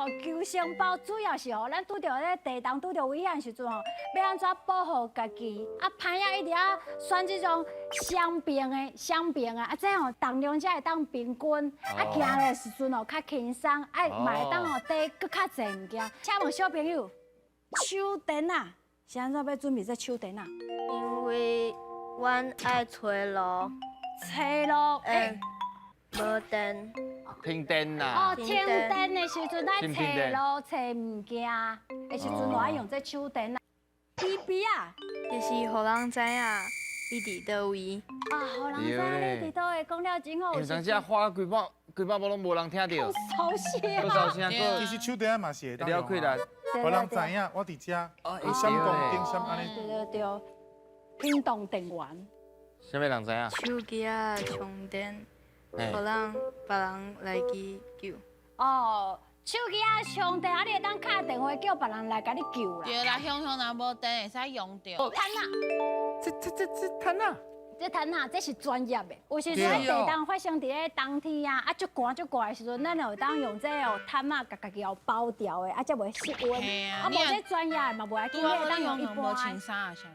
吼，求生包主要是吼，咱拄著咧地動拄著危險時陣吼，欲按怎保護家己？啊，歹仔一定要選這種雙邊的、雙邊的，啊，這吼重量才會當平均，啊，行的時陣吼較輕鬆，啊，嘛會當吼帶閣較濟物件。請問小朋友，手電仔，是按怎欲準備這手電仔？因為阮愛揣路，揣路，欸，無電。停電啦！哦，停電的時陣愛揣路、揣物件的時陣，就愛用這手電仔。B B 啊，就是予人知影你佇佗位。啊，予人知影你佇佗位，講了真好。有當時啊，喊幾百幾百步攏無人聽著。熟悉啊！熟悉啊！其實手電仔嘛是會當用啊。予人知影我佇遮，有閃光燈閃按呢。對對對，行動電源。啥物人知影？手機仔充電，予人別人來去救。哦，手機仔充電，啊，你會當敲電話叫別人來共你救啦。對啦，鄉鄉若無電會使用著。毯仔，這毯仔？這毯仔，這是專業的。有時陣地動發生佇咧冬天啊，啊，足寒足寒的時陣，咱就會當用這個毯仔共家己包牢的，啊，才袂失溫。啊，無這專業的嘛袂要緊，你會當用一般。